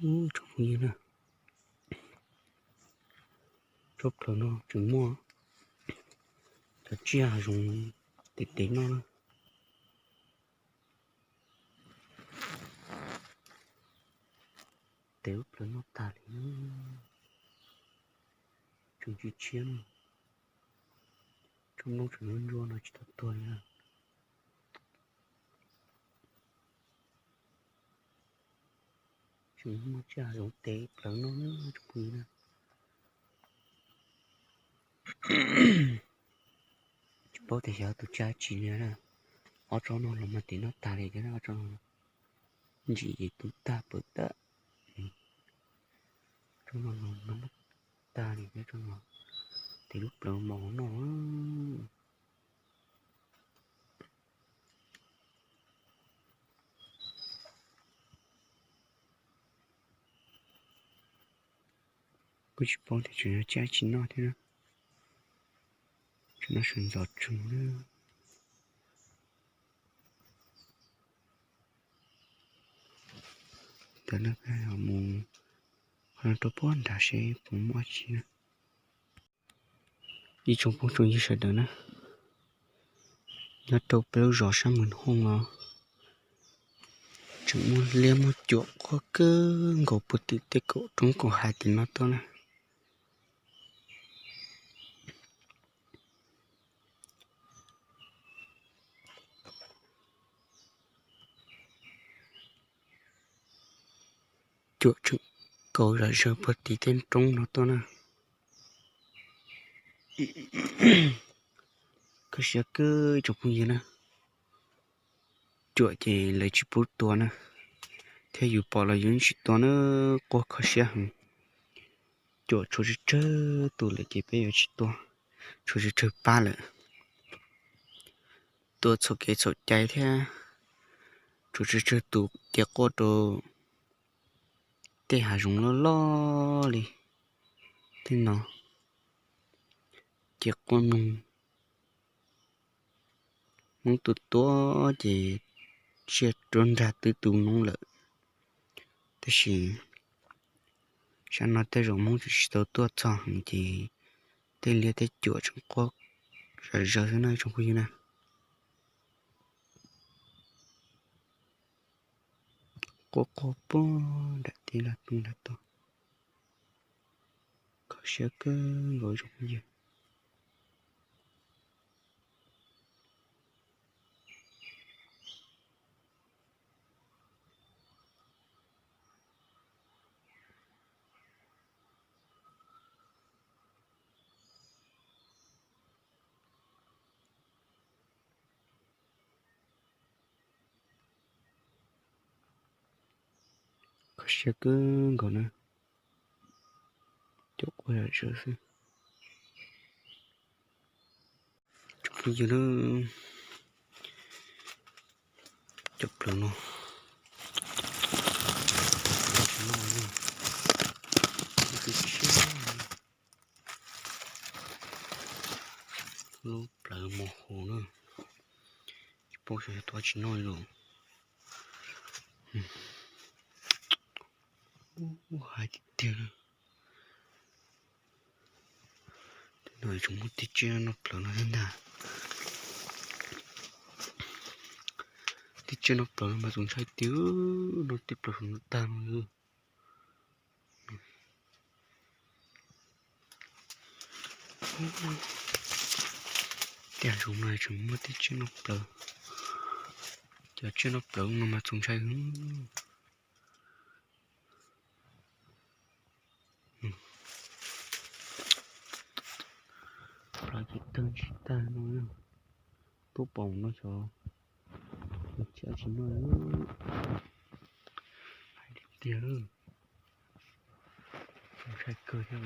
Tsoom phooj ywg na, tsob plhaws no tseem muaj cov tsiaj hav zoov tev tev noj na. Tev lub plawv noj tag li, tseem tshiab tshiab na. Tsob nplooj tseem ntsuab ntsuab no tsis tau tuag li na. Tseem muaj tsiaj hav zoov tev plawv noj na tsoom phooj ywg na. Tsis paub tias xyov tus tsiaj tsi li na. Ob tsob no los mas tev noj tag li thiab, ob tsob no ntsim ces tu tag pawg tag. Tsob no los mas noj tag li thiab, tsob no tev lub plawv mos noj. Kuj tsis paub tias tseem yog tsiaj tsi noj thiab na. Tseem noj sawv ntxov tsees na. Ntawd no peb mus qhov no rau puag nrad seb puas muaj tsi na. Ib tsoom phooj tsoom ywg sawv daws na, nyob rau peb lub zos sab Mws Hooj no tseem muaj liab muaj cuam quaj kawg nkaus puag tim tej kaum roob kaum hav tim no tuaj na. Cuam tseem kaus zom zaws puag tim tej roob no tuaj na. Kho siab kawg tsoom phooj ywg na. Cuam ces lawv tsis pub tua na, thiab yus pom los yus tsis tua na, quaj kho siab heev. Cuam tshuav tsawg tsawg tus lawm ces peb yuav tsis tua, tshuav tsawg tsawg pab lawm. Tua txhaum kev txhaum cai thiab, tshuav tsawg tsawg tus ces quaj rau tej hav zoov loj loj li tej no, ces quaj mloog. Hmoob tua tua ces tsiaj rov nrag twb tu noob lawm. Tab sis sab no tej zaum Hmoob tseem tsis tau tuaj txog heev ces tej liab tej cuam tseem quaj zom zaws xwb na tsoom phooj ywg na. Quaj quaj puag nram teb los tuaj nram tod. Kho siab kawg nkaus tsoom phooj ywg. Kho siab kawg nkaus na, cuam quaj zom zaws xwb. Tsoom phooj ywg na, cov plawv no tsis noj li, lub plawv mos hos na, tsis paub xyov yog tua tsis noj li los. Ub, hais tiag tiag na. Tej no tseem muaj tej tsiaj noj plawv no thiab ntag. Tej tsiaj noj plawv no mas txaus ntshai tiag, noj tej plawv no tag no. Tej hav zoov no tseem muaj tej tsiaj noj plawv. Cov tsiaj noj plawv no mas txaus ntshai heev. Plawv ces tawg tsis tag no, tuaj pom no xyov tsiaj tsis noj. Hais tiag tiag, txaus ntshai kawg thiab.